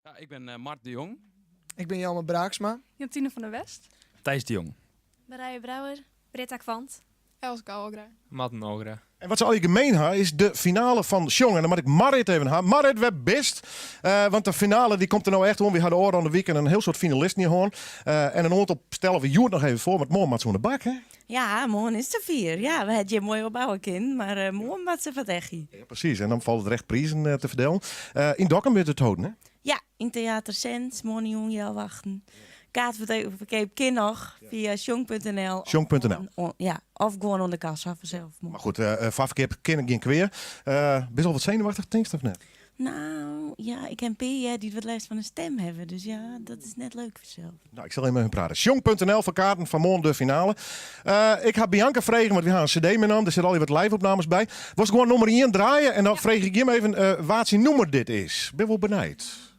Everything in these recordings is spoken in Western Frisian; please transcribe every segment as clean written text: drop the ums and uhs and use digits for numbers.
Ja, ik bin Mart de Jong. Ik bin Jelmer Braaksma. Jantine van der West. Thijs de Jong. Marije Brouwer. Britta Kwant. Elske Algra. Marten Algra. En wat se allegear gemeen ha is de finale fan sjongen. En dan moat ik Marrit even ha. Marrit, wêr bist? Want de finale die komt der no echt oan. Wy ha de ôfrûne wiken in hiel soad finalisten hjir hân. En in oantal stelle we hjoed noch even foar, want moarn moat se oan de bak, hè? Ja, moarn is it safier. Ja, we ha it hjir moai opbouwe kinnen, mar moarn moat se foar it echie. Ja, presys. En dan falle der echt prizen te ferdelen. Yn Dokkum wurdt it holden, hè? Ja, yn Theater Sens, moarnejûn healwei achten. Kaartferkeap kin noch fia sjong.nl. Sjong.nl. Ja, of gewoan oan de kassa fansels. Mar goed, foarferkeap kin gjin kwea. Bist al wat senuwachtich, tinkst of net? Nou, ja, ik ha in pear heard dy't wat lêst fan de stim hawwe, dus ja, dat is net leuk fansels. Nou, ik sil even mei hun prate. Sjong.nl foar kaarten foar moarn de finale. Ik ha Bianca frege, want wy ha in cd meinaam, der sitte allegear wat live-opnames by. Wolst gewoan nûmer ien draaie en dan freegje ik jim even wa't syn nûmer dit is. Bin wol benijd.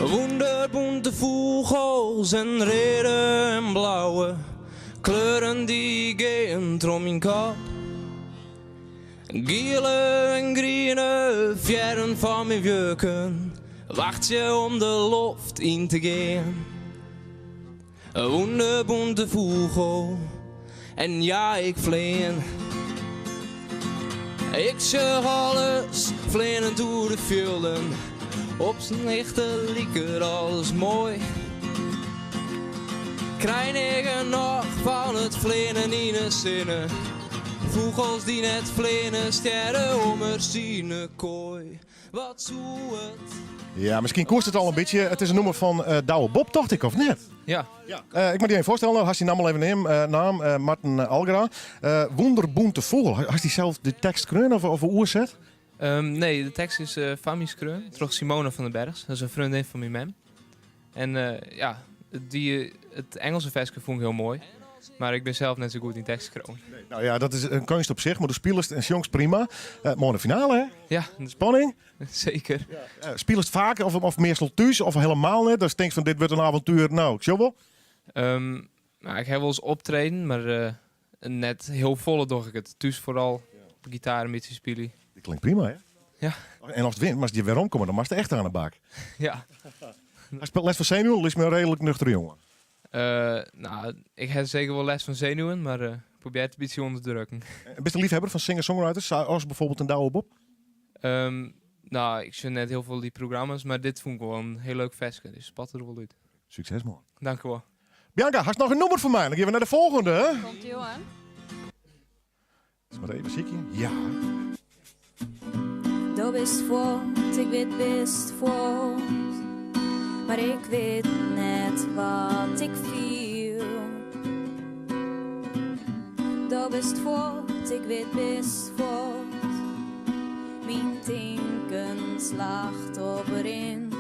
Wûnderbûnte fûgels en reade en blauwe kleuren dy gean troch myn kop. Giele en griene fearren fan myn wjukken wachtsje om de loft yn te gean. Wûnderbûnte fûgel en ja ik flean. Ik sjoch alles fleanend oer de fjilden. Op syn hichte liket alles moai. Krij ik genôch fan it fleanen yn 'e sinne. Fûgels dy't net fleane stjerre ommers yn 'e koai. Wat soe it. Ja, miskien koest it al in bytsje. It is in nûmer fan Douwe Bob, tocht ik, of net? Ja. Ik moat dy even foarstelle, no hast dyn namme al even neam, naam, Marten Algra. Wûnderbûnte fûgel, hast dy sels de tekst skreaun of, of oerset? Nee, de tekst is foar my skreaun troch Simona van den Bergs. Dat is in freondin fan myn mem. En ja, dy, it Ingelske ferske fûn ik hiel moai. Mar ik bin sels net sa goed yn tekst skriuwen. Nee, nou ja, dat is in keunst op sich, mar do spilest en sjongst prima. Moarn de finale, hè? Ja. Spanning? Seker. Ja. Spilest faak of, of meastal thús of helemaal net? Datst tinkst fan dit wurdt in avontuer, nou, ik sjoch wol. Nou, ik ha wolris optreden, mar net hiel folle doch ik it. Thús foaral, op de gitaar in bytsje spylje. Dat klinkt prima, hè? Ja. En ast wint, moatst hjir weromkomme, dan moatst echt oan de bak. Ja. Hast lêst fan senuwen, lykst my in reedlik nuchtere jonge. Nou, ik ha seker wol lêst fan senuwen, mar ik probearje it in bytsje ûnder te drukken. Bist in leafhebber fan singer-songwriters, sa as bijvoorbeeld in Douwe Bob? Nou, ik sjoch net hiel folle dy programma's, mar dit fûn ik wol in hiel leuk ferske, dus spat der wol út. Sukses moarn. Dank u wol. Bianca, hast noch in nûmer foar my? Dan gean we nei de folgjende. Komt ie oan. Dus mar even sykje. Ja. Do bist fuort, ik wit bist fuort. Mar ik wit net wat ik fiel. Do bist fuort, ik wit bist fuort. Myn tinken slacht op rin.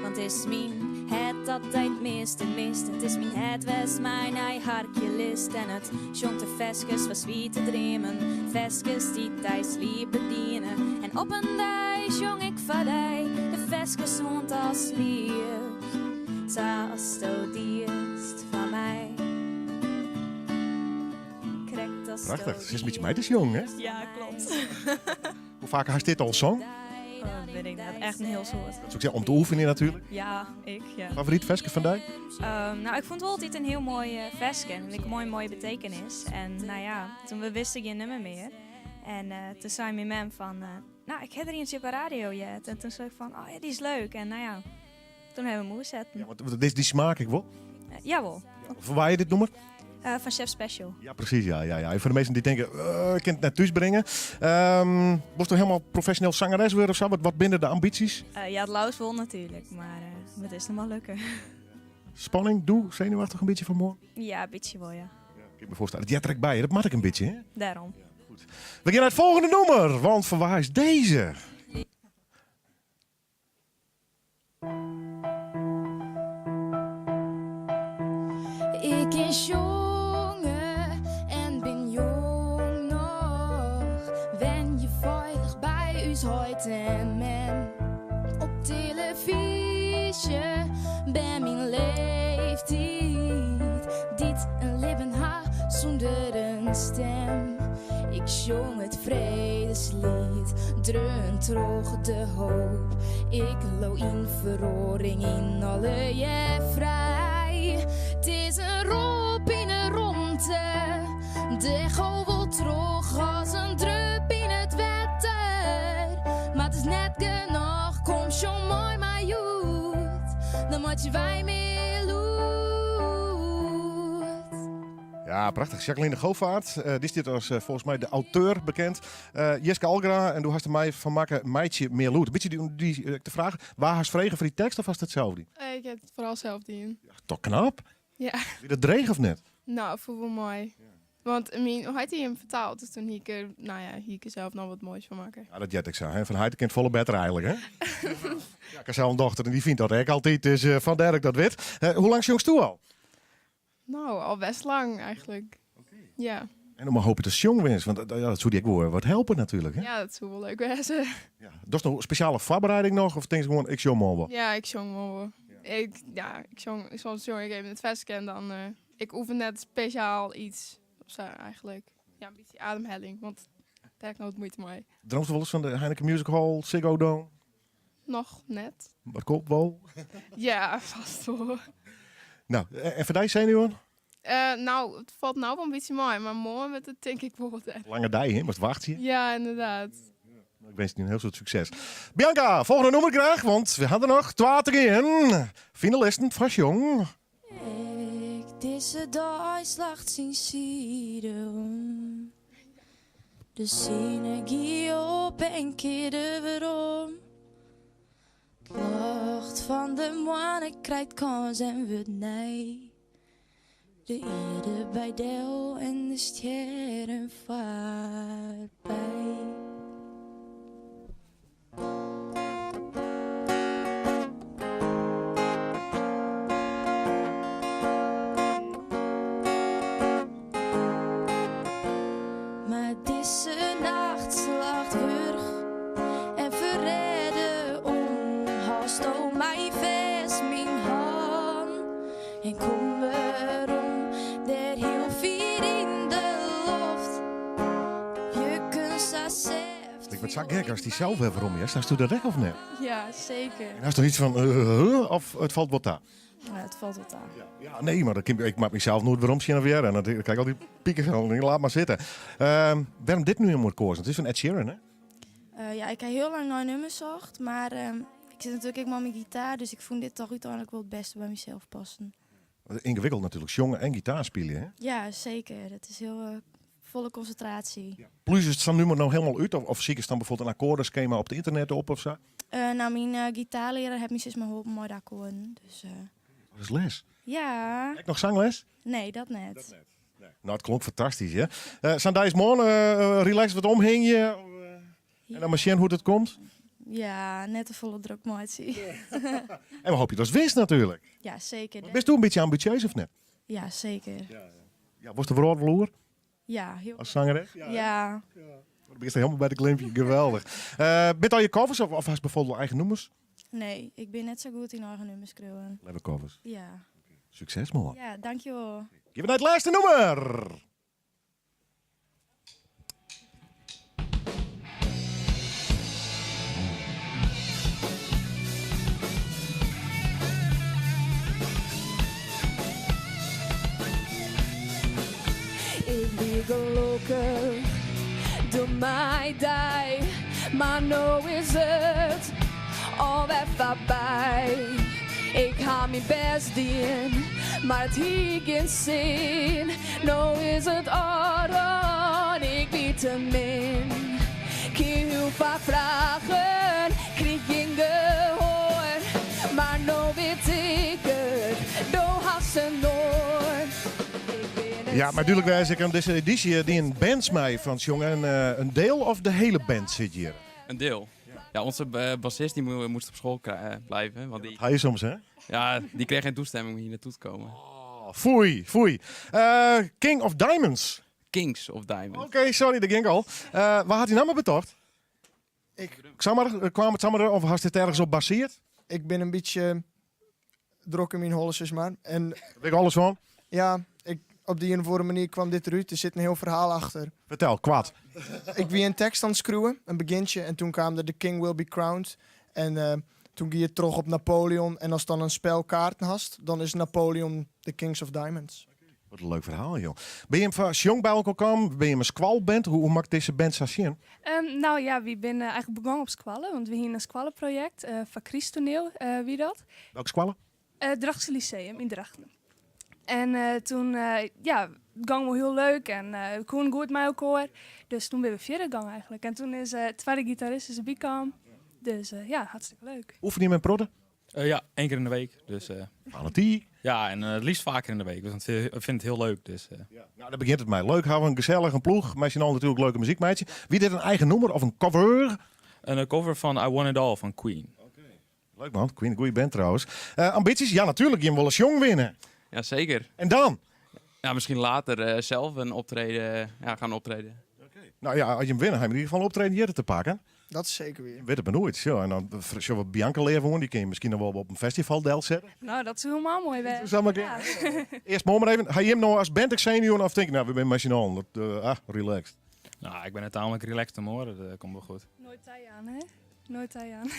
Want is myn hert dat dy it measte mist. It is myn hert wêr'tst my nei harkje litst. En it sjongt de ferskes fan swiete dreamen. Ferskes dy't dy sliepe diene. En op in dei sjong ik foar dy de ferskes oant ast sliepst. Sa asto diest foar my. Krekt asto Prachtich, it is in bytsje mei te sjongen, hè? Ja, klopt. Hoe faak hast dit al song? Oh, wit ik net. Echt in hiel soad. Dat soe ik sizze, om te oefenjen natuerlik. Ja, ik, ja. Favoryt ferske fan dy? Nou, ik fûn it wol altyd in hiel moai ferske. En ek in moai, moaie betekenis. En nou ja, toen we wisten gjin nûmer mear. En toen sei myn mem fan, nou, ik ha der ientsje op de radio heard. En toen sei ik fan, oh ja, dy is leuk. En nou ja, toen ha we 'm oersetten. Ja, want dit, dy smaak ik wol. Jawol. Fan wa is dit nûmer? Fan Chef Special. Ja, presys. Ja, ja, ja. En foar de minsken dy't tinke, ik kin it net thús bringe. Wolst do hielendal profesjoneel sangeres wurde of sa? Wat, wat binne de ambysjes? Ja, it leafst wol natuerlik, mar it is noch mar lukke. Spanning, doe, senuwachtich in bytsje fan moarn? Ja, in bytsje wol, ja. Ja, kin ik my foarstelle. It heart der ek by, dat moat ek in bytsje, hè? Dêrom. Ja, goed. We gean nei it folgjende nûmer, want fan wa is dizze? Ik kin sjonge en bin jong noch. Wenje feilich by ús heit en mem. Op telefyzje ben myn leeftyd. stim. Ik sjong it fredesliet, dreaun troch de hoop. Ik leau yn feroaring, yn allegear frij. 't Is in rop yn 'e romte, de echo wol troch as in drup yn it wetter. Mar 't is net genôch, kom sjong mei my hjoed, dan meitsje wy mear lûd. Ja, prachtich. Jacqueline de Govaert, eh, dy stiet as eh, folgens my de auteur bekend. Eh, Jiska Algra, en do hast der mei fan makke Meitsje mear lûd. Bytsje dy, dy, de fraach, wa hast frege foar dy tekst of hast it sels dien? Ik ha it foaral sels dien. Ja, toch knap? Ja. Wie dat dreech of net? No, foel wol mei. Want myn heit hie him fertaald, dus doe hie ik der, no ja, hie ik der sels noch wat moais fan makke. Ja, dat heart ek sa. Hè? Fan heit kin it folle better eigentlik, hè? Ja, ik ha sels in dochter en dy fynt dat ek altyd, dus eh, fandêr dat ik dat wit. Eh, hoe lang sjongst do al? No, al best lang eigentlik. Ja. En dan mar hoopje datst Sjong winst, want ja, dat soe dy ek wol wat helpe natuerlik. Hè? Ja, dat soe wol leuk wêze. Ja. Dochst noch spesjale foarbereiding noch of tinkst gewoan, ik sjong moarn wol? Ja, ik sjong moarn wol. Ik, ja, ik sjong, soms sjong ik even it ferske en dan, eh, ik oefen net spesjaal iets of sa eigentlik. Ja, in bytsje ademhelling, want dêr ha ik noait muoite mei. Dreamst wolris fan de Heineken Music Hall, Ziggo Dome? Noch net. Mar komt wol? Ja, fêst wol. No, en foar dy senuwen? Uh, no, it falt no wol in bytsje mei, mar moarn wurdt it tink ik wol wat erger. Lange dei, hè? Moatst wachtsje. Ja, ynderdaad. Ik winskje dy in hiel soad sukses. Bianca, folgjende nûmer graach, want we hawwe der noch twa te gean. Finalisten fan Sjong. Ek dizze dei slacht syn side om. De sinne gie op en kearde werom. 't Ljocht fan de moanne krijt kâns en wurdt nij. De ierde by del en de stjerren foarby. Mar dizze nacht slacht wurch en ferrêde om. Hâldsto my fêst, myn hân, en kom werom dêr hiel fier yn de loft. Wjukken sa sêft. Ik wurd sa gek ast dysels wer werom hearst. Hasto dat ek of net? Ja, seker. En hast der yts fan, uh, of it falt wol ta? Ja, it falt wol ta. Ja, nee, mar ik moat mysels noait werom sjen of hearre. En dan krij ik altyd pikefel. Laat mar sitte. Wêrom dit nûmer keazen? It is fan Ed Sheeran, hè? Ja, ik ha hiel lang nei nûmers socht, mar ik sit natuerlik ek mei myn gitaar, dus ik fûn dit toch úteinlik wol it bêste by mysels passen. Yngewikkeld natuerlik, sjonge en gitaar spylje, hè? Ja, seker. Dat is hiel folle konsintraasje. Ja. Plúzest sa'n nûmer no hielendal út of sikest dan byfoarbyld in akkoardeskema op it ynternet op of sa? No, myn gitaarlearaar hat my sis mar holpen mei de akkoarden. Dus, Dat is les. Ja. Ek noch sangles? Nee, dat net. Dat net. Nee. No, it klonk fantastysk, hè? Sa'n dei is moarn, relaxed wat omhingje en dan mar sjen hoe't it komt. Ja, net te folle drok meitsje. En we hoopje datst winst natuerlik. Ja, seker. Bist do in bytsje ambisjeus of net? Ja, seker. Ja, wolst de wrâld wol oer? Ja, hiel. As sangeres? Ja. Ja. Do bist der hielendal by de klimpje, geweldich. Binne it allegear covers of hast byfoarbyld eigen nûmers? Nee, ik bin net sa goed yn eigen nûmers skriuwen. Leaver covers? Ja. Sukses moarn. Ja, dankjewol. Gean we nei it lêste nûmer! Ik wie gelokkich doe mei dy, mar no is it alwer foarby. Ik ha myn bêst dien, mar it hie gjin sin. No is it ôfrûn, ik wie te min. Ik hie hiel faak fragen, krige gjin gehoar. Mar no wit ik it, do hast in oar. Ja, mar dúdlik wêze ik oan dizze edysje dienen bands mei fan sjonge. En in diel of de hiele band sit hjir? In diel. Ja, onze bassist die moest op school blijven. Want die, Ha je soms, hè? Ja, die kreeg geen toestemming om hier naartoe te komen. Oh, foei, foei. King of Diamonds. Kings of Diamonds. Oké, sorry, dat ging al. Wa hat dy namme betocht? Ik. Samar, kwam it samar of hast dit ergens op basearre? Ik bin in bytsje drok yn myn holle, sis mar. En Wit ik alles fan? Ja, ik, Op de ien of oare manier kwam dit derút. Der sit in hiel ferhaal achter. Fertel, koart. Ik wie in tekst oan it skriuwen, in begjintsje, en toen kaam der The King Will Be Crowned. En eh, toen gie it troch op Napoleon. En ast dan in spel kaarten hast, dan is Napoleon de Kings of Diamonds. Wat in leuk ferhaal, joh. Binne jim foar sjong by elkoar kaam? Binne jim in skoalband? Hoe, hoe moat ik dizze band sa sjen? Nou ja, wy binne eigentlik begûn op skoalle, want we hiene in skoalleprojekt uh, foar krysttoaniel, uh, wie dat. Welke skoalle? Uh, Drachtster Lyceum yn Drachten. En uh, toen, uh, ja, it gong wol hiel leuk en uh, we koene goed mei elkoar. Dus toen binne we fierder gong eigentlik. En toen is uh, twadde gitarist is derby kaam. Dus uh, ja, hartstikke leuk. Oefenje jim in protte? Ja, één kear yn de week. Dus, Fanatiek. Ja, en het liefst faker yn de week. Want we fine it hiel leuk. Dus, Ja. Nou, daar begjint it mei. Leuk hawwe, in gesellige ploech. Mei syn allen natuerlik leuke muzyk meitsje. Wie dit in eigen nûmer of in cover? In cover fan I Want It All fan Queen. Leuk man, Queen, goede band trouwens. Ambities? Ja, natuerlik, jim wolle sjong winne. Ja, zeker. En dan? Ja, misschien later zelf een optreden, ja, gaan optreden. Nou ja, as jim winne, ha jim yn ieder gefal in optreden hjir te pakken. Dat is seker wier. Wit it mar noait. Sjoch, en dan sjogge we Bianca leaver oan. Dy kin je miskien noch wol op in festival delsette. Nou, dat soe hielendal moai wêze. Sa mar Ja. Earst moarn mar even. Ha jim no as band ek senuwen of tinke, nou, we binne mei syn allen. Dat, ah, relaxed. Nou, ik ben uiteindelijk relaxed hoor. Dat komt wel goed. Noait tajaan, hè? Noait tajaan.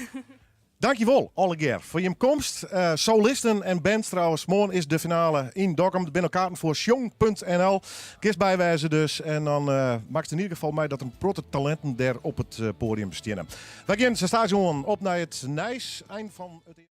Dankjewol allegear foar jim komst. Solisten en bands trouwens. Moarn is de finale yn Dokkum. Der binne al kaarten foar sjong.nl. Kinst by wêze dus. En dan makst yn ieder gefal mei dat in protte talinten dêr op it poadium steane. Wy gean sa stadichoan op nei it nijs. Ein fan it.